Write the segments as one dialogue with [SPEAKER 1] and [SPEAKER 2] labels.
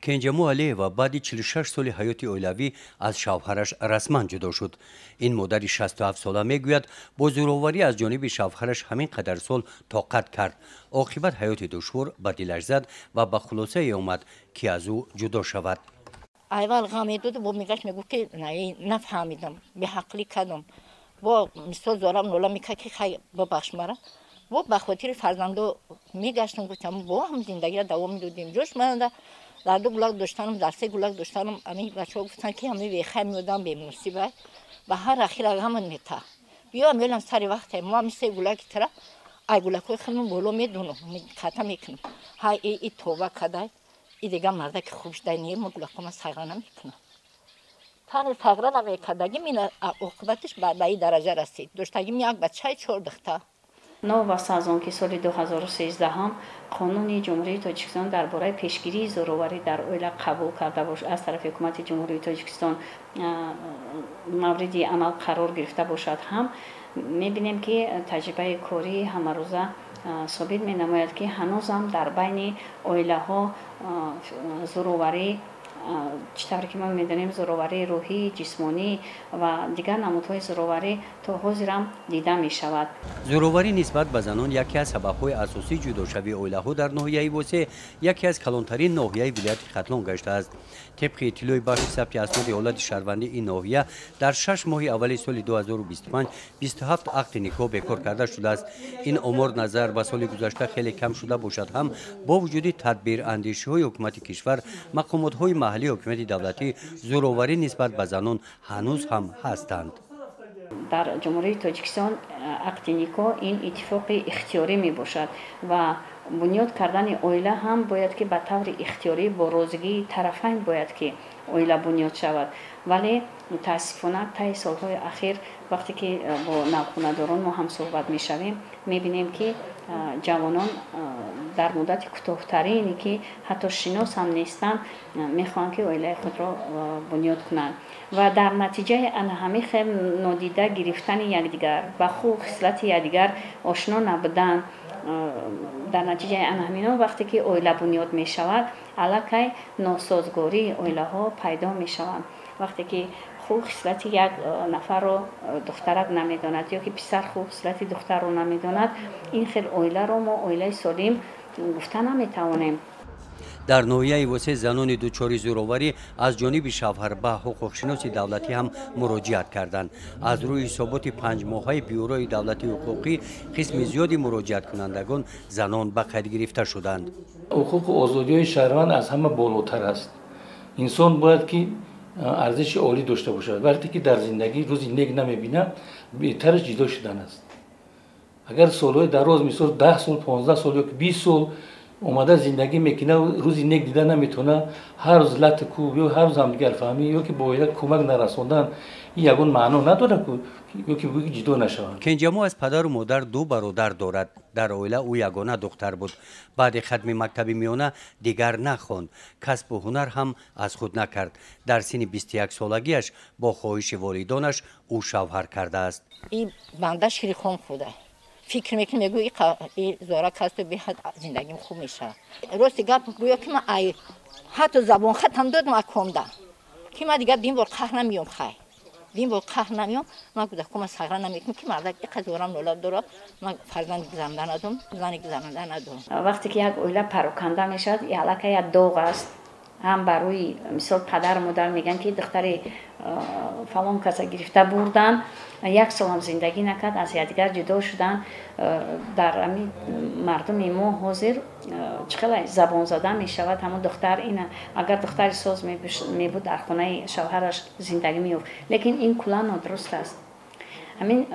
[SPEAKER 1] Кенҷамо Алиева баъди 46 соли ҳаёти оилавӣ аз шавҳараш расман ҷудо шуд. Ин модари 67-сола мегӯяд, бо зӯроварӣ аз ҷониби шавҳараш ҳамин қадар сол тоқат кард. Оқибат ҳаёти душвор ба дилаш зад ва ба хулосае омад, ки аз ӯ ҷудо шавад.
[SPEAKER 2] Аввал ғам медоду, бо мегашт, мегуфт, ки нафаҳмидам, беҳақлӣ кардам. Бо мисол зорам нола мекард, ки хай, бибахш мара. Бо ба хотири фарзандо мегаштам, гуфтам, бо ҳам зиндагиро давом медодем. Ҷош манда дар ду гулак доштанам, дар се гулак доштанам. Ами бачаҳо гуфтанд, ки ҳами бехай меодам, бемуносиба ба ҳар ахир ҳаман мета биё, мелам сари вақте мо ҳами се гулаки тара ай гулакҳои худмон боло медонам, ката мекунам. Ҳай, и тоба кадай, и дига мардаки хуб шудай не, мо гулакҳома сағра намекунам. Тани сағра намекардагим, ин оқибатиш ба и дараҷа расид. Доштагим як бачаи чор духтар.
[SPEAKER 3] Новобаста аз он ки соли 2013 Қонуни Ҷумҳурии Тоҷикистон дар бораи пешгирии зӯроварӣ дар оила қабул карда бош, аз тарафи Ҳукумати Ҷумҳурии Тоҷикистон мавриди амал қарор гирифта бошад ҳам, мебинем, ки таҷрибаи корӣ ҳамарӯза собит менамояд, ки ҳанӯзам дар байни оилаҳо зӯроварӣ, чӣ тавре ки мо медонем, зӯроварии рӯҳӣ, ҷисмонӣ ва дигар намудҳои зӯроварӣ то ҳозирам дида мешавад.
[SPEAKER 1] Зӯроварӣ нисбат ба занон яке аз сабабҳои асосии ҷудошавии оилаҳо дар ноҳияи Восеъ, яке аз калонтарин ноҳияи вилояти Хатлон гаштааст. Тибқи иттилои бахши сабти асноди ҳолати шаҳрвандии ин ноҳия, дар 6 моҳи аввали соли 2025 27 ақди никоҳ бекор карда шудааст. Ин омор назар ба соли гузашта хеле кам шуда бошад ҳам, бо вуҷуди тадбирандешиҳои ҳукумати кишвар, мақомотҳои маҳаллии ҳокимияти давлатӣ, зӯроварӣ нисбат ба занон ҳанӯз ҳам ҳастанд.
[SPEAKER 3] Дар Ҷумҳурии Тоҷикистон ақди никоҳ ин иттифоқи ихтиёрӣ мебошад ва бунёд кардани оила ҳам бояд ки ба таври ихтиёрӣ, бо розигии тарафайн бояд ки оила бунёд шавад. Вале мутаассифона, таи солҳои ахир, вақте ки бо навхонадорон мо ҳам суҳбат мешавем, мебинем, ки ҷавонон дар муддати кӯтоҳтарине, ки ҳатто шинос ҳам нестанд, мехоҳанд, ки оилаи худро бунёд кунанд ва дар натиҷаи ана ҳамин хел нодида гирифтани якдигар, ба хуб хислати якдигар ошно набудан, дар натиҷаи ана ҳамино, вақте ки оила бунёд мешавад, аллакай носозгории оилаҳо пайдо мешаванд. Вақте ки хуб хислати як нафарро духтарак намедонад ё ки писар хуб хислати духтарро намедонад, ин хел оиларо мо оилаи солим гуфта наметавонем.
[SPEAKER 1] Дар ноҳияи Восеъ занони дучори зӯроварӣ аз ҷониби шавҳар ба ҳуқуқшиноси давлатӣ ҳам муроҷиат карданд. Аз рӯи ҳисоботи панҷмоҳаи Бюрои давлатии ҳуқуқӣ, қисми зиёди муроҷиаткунандагон занон ба қайд гирифта шуданд.
[SPEAKER 4] Ҳуқуқу озодиҳои шаҳрванд аз ҳама болотар аст. Инсон бояд ки арзиши олӣ дошта бошад. Вақте ки дар зиндагӣ рӯзи нек намебинад, беҳтараш ҷудо шудан аст. Агар солҳои дароз, мисол 10 сол, 15 сол ё 20 сол омада зиндагӣ мекунад, рӯзи нек дида наметавонад, ҳар рӯз лату кӯб ё ҳар рӯз ҳамдигарфаҳмӣ ё ки бо оила кӯмак нарасондан, ин ягон маъно надорад, ё ки буги ҷудо нашаванд.
[SPEAKER 1] Кенҷамо аз падару модар ду бародар дорад. Дар оила ӯ ягона духтар буд. Баъди хатми мактаби миёна дигар нахонд, касбу ҳунар ҳам аз худ накард. Дар синни 21-солагиаш бо хоҳиши волидонаш ӯ шавҳар кардааст.
[SPEAKER 2] И банда шири хом хӯрда, фикр мекунӣ, мегӯ, и зора касту беҳад зиндагим хуб мешавад. Рости гап, гӯё ки ман ай ҳатто забонхатам додам акомда, ки ман дигар дин бор қаҳр намеём. Хай, дин бор қаҳр намеём, ман кӯдакома сағра намекунам, ки мардак иқа зорам нола дорад, ман фарзанди гузаронда надорам, зани гузаронда надорам.
[SPEAKER 3] Вақте ки як оила пароканда мешавад, аллакай як доғ аст ҳам барои, мисол, падару модар. Мегӯянд, ки духтари фалон каса гирифта бурдан, як солам зиндагӣ накард, аз якдигар ҷудо шуданд. Дар ами мардуми мо ҳозир чӣ хела забон зада мешавад: ҳамон духтар ина, агар духтари соз мебуд, дар хонаи шавҳараш зиндагӣ меёфт. Лекин ин куллан нодуруст аст. Ҳамин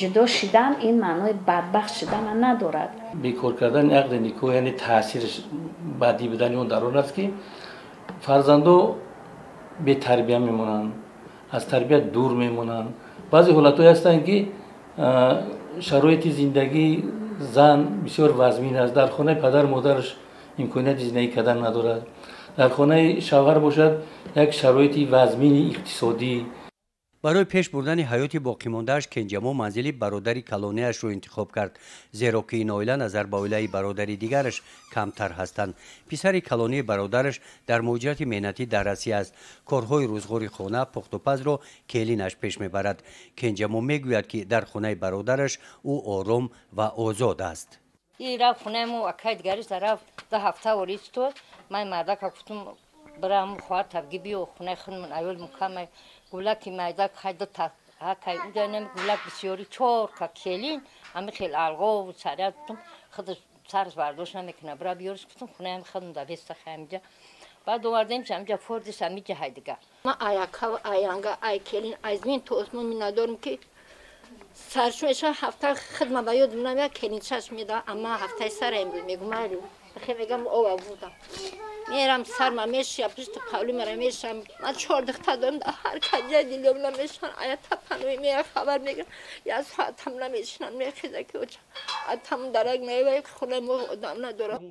[SPEAKER 3] ҷудо шидан ин маънои бадбахт шудана надорад.
[SPEAKER 4] Бекор кардани ақди никоҳ, яъне таъсираш бадӣ будани он дар он аст, ки фарзандо бетарбия мемонанд, аз тарбия дур мемонанд. Баъзе ҳолатҳое ҳастанд, ки шароити зиндагии зан бисёр вазмин аст. Дар хонаи падару модараш имконияти зиндагӣ кардан надорад, дар хонаи шавҳар бошад, як шароити вазмини иқтисодӣ.
[SPEAKER 1] Барои пеш бурдани ҳаёти боқимондааш Кенҷамо манзили бародари калониашро интихоб кард, зеро ки ин оила назар ба оилаи бародари дигараш камтар ҳастанд. Писари калонии бародараш дар муҳоҷирати меҳнатӣ дар Россия аст. Корҳои рӯзғори хона, пухтупазро келинаш пеш мебарад. Кенҷамо мегӯяд, ки дар хонаи бародараш ӯ ором ва озод аст.
[SPEAKER 5] Рафт хонаи мо, акай дигариш рафт, 2 ҳафта ворид шуд. Ман мардака гуфтум, бирам хоҳар табги биё хонаи худмон, аёл мукаммай гулаки майда хайда ҳакай уданам гулак бисёри 4 ка келин ҳами хел алғову саря гуфтум, худаш сараш бардошт намекунад, бира биёриш гуфтум, хонаям худм да веста ҳамиҷа. Баъд овардем ҳамиҷа фордиш ҳамиҷа ҳайдига.
[SPEAKER 2] Ман аяка аянга ай келин аз мин то осмон миннатдорам, ки сарш меша ҳафта хидма ба ёд намеяд, келинчаш меда, амма ҳафтаи сара имрӯз мегум майли хе мегам ова будам. Мерам сарма мешия, пишти павли мара мешам. Ман 4 духтар дорам, дар ҳар каҷа дилём намешан, ая тапанӯи мея хабар мегирам. Я соатам намешинан, мехеза ки оча. Атам дарак наева, хонаи мо одам надорам.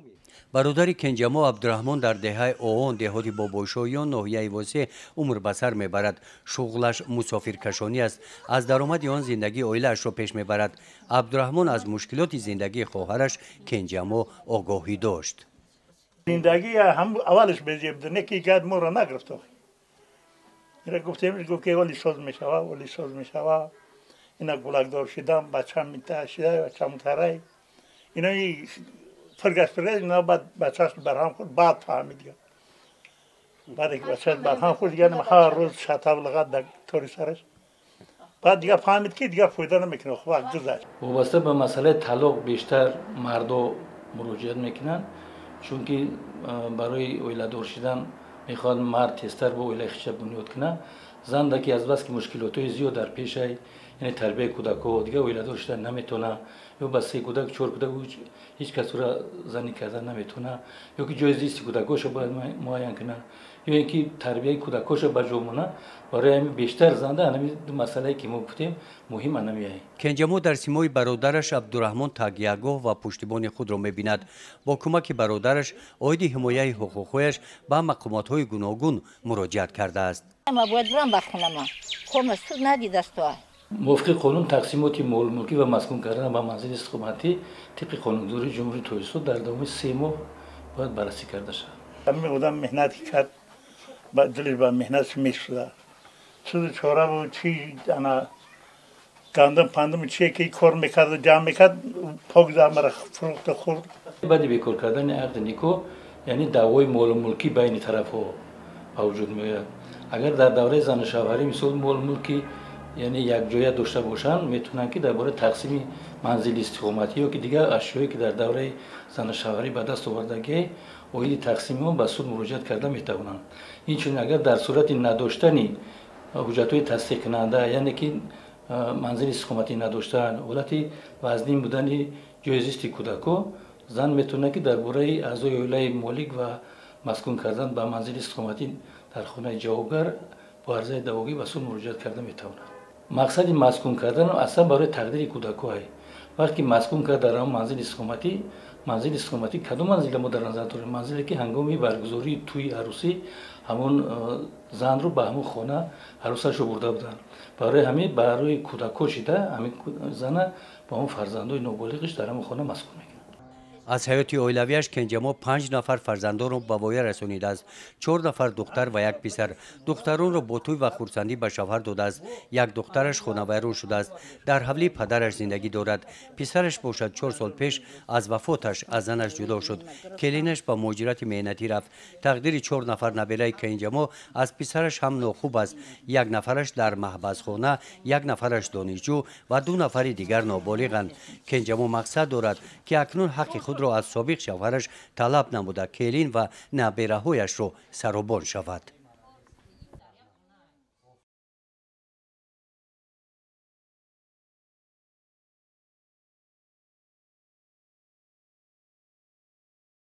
[SPEAKER 1] Бародари Кенҷамо Абдураҳмон дар деҳаи Оон, деҳоти Бобойшоҳиён, ноҳияи Восеъ умр ба сар мебарад. Шуғлаш мусофиркашонӣ аст. Аз даромади он зиндагии оилаашро пеш мебарад. Абдураҳмон аз мушкилоти зиндагии хоҳараш Кенҷамо огоҳӣ дошт.
[SPEAKER 6] Зиндагӣ ҳам аввалаш безеб, не ки гад моро нагирифт. Ира гуфтем, гуфт ки оли соз мешава, оли соз мешава. Ина гулакдор шидам, бачам мита шида, бачам тарай. Ино фаргаш фаргаш, ино баъд бачаш барҳам хӯрд, баъд фаҳмид. Баъд ки бачаш барҳам хӯрд, дигар ҳар рӯз шатав лағат дар тори сараш. Баъд дигар фаҳмид, ки дигар фоида намекунад, хуб вақт гузашт.
[SPEAKER 4] Вобаста ба масъалаи талоқ бештар мардо муроҷиат мекунанд, чунки барои оиладор шидан мехоҳад мард тезтар бо оилаи хиша бунёд кунад. Зан ки аз бас ки мушкилотҳои зиёд дар пешай, яъне тарбияи кӯдакҳо, дигар оиладор шидан наметавонад, ё ба 3 кӯдак, 4 кӯдак ҳеҷ кас ӯра занӣ кардан наметавонад, ё ки ҷои зисти кӯдакҳоша бояд муайян кунад, ё ин ки тарбияи кӯдакҳоша ба ҷо монад. Барои ҳамин бештар занда ҳамин ду масъалае ки мо гуфтем муҳим анамияй.
[SPEAKER 1] Кенҷамо дар симои бародараш Абдураҳмон такягоҳ ва пуштибони худро мебинад. Бо кӯмаки бародараш оиди ҳимояи ҳуқуқҳояш ба мақомотҳои гуногун муроҷиат кардааст.
[SPEAKER 2] Ма бояд бирам ба хонама. Хома суд надидаст.
[SPEAKER 4] Мувофиқи қонун тақсимоти молмулкӣ ва маскун кардан ба манзили истиқоматӣ тибқи қонунгузории Ҷумҳурии Тоҷикистон дар давоми 3 моҳ бояд баррасӣ карда шавад.
[SPEAKER 6] Ҳамин одам меҳнат кард, ба дилаш ба меҳнатш мешуда. Чизу чораву чи ана гандум пандум чие ки кор мекард, ҷамъ мекард, пок замара фурӯхта хӯрд.
[SPEAKER 4] Баъди бекор кардани ақди никоҳ, яъне даъвои молмулкӣ байни тарафҳо ба вуҷуд меояд. Агар дар давраи зану шавҳарӣ мисол молмулкӣ яъне якҷоя дошта бошанд, метавонанд ки дар бораи тақсими манзили истиқоматӣ ё ки дигар ашёе ки дар давраи зану шавҳарӣ ба даст овардагӣ оиди тақсими он ба суд муроҷиат карда метавонанд. Инчунин агар дар сурати надоштани ҳуҷҷатҳои тасдиқкунанда, яъне ки манзили истиқоматӣ надоштан, ҳолати вазнин будани ҷои зисти кӯдакҳо, зан метавонад ки дар бораи аъзои оилаи молик ва маскун кардан ба манзили истиқоматӣ дар хонаи ҷавобгар бо арзаи даъвогӣ ба суд муроҷиат карда метавонад. Мақсади маскун кардан аслан барои тақдири кӯдакҳое. Вақте ки маскун кард дар ҳамон манзили истиқоматӣ, манзили истиқоматӣ кадом манзила мо дар назар дорем? Манзиле ки ҳангоми баргузории тӯи арӯсӣ ҳамон занро ба ҳамон хона арӯсашро бурда буданд. Барои ҳамин барои кӯдакҳо шида ҳамин зана ба ҳамон фарзандои ноболиғиш дар ҳамон хона маскун мекунад.
[SPEAKER 1] Аз ҳаёти оилавиаш Кенҷамо 5 нафар фарзандонро ба воя расонидааст. 4 нафар духтар ва 1 писар. Духтаронро бо тӯй ва хурсандӣ ба шавҳар додааст. Як духтараш хонавайрон шудааст. Дар ҳавлии падараш зиндагӣ дорад. Писараш бошад 4 сол пеш аз вафоташ аз занаш ҷудо шуд. Келинаш ба муҳоҷирати меҳнатӣ рафт. Тақдири 4 нафар набераи Кенҷамо аз писараш ҳам нохуб аст. 1 нафараш дар маҳбасхона, 1 нафараш донишҷӯ ва 2 нафари дигар ноболиғанд. Кенҷамо мақсад дорад, ки акнун ҳаққи худро аз собиқ шавҳараш талаб намуда, келин ва набераҳояшро саробон шавад.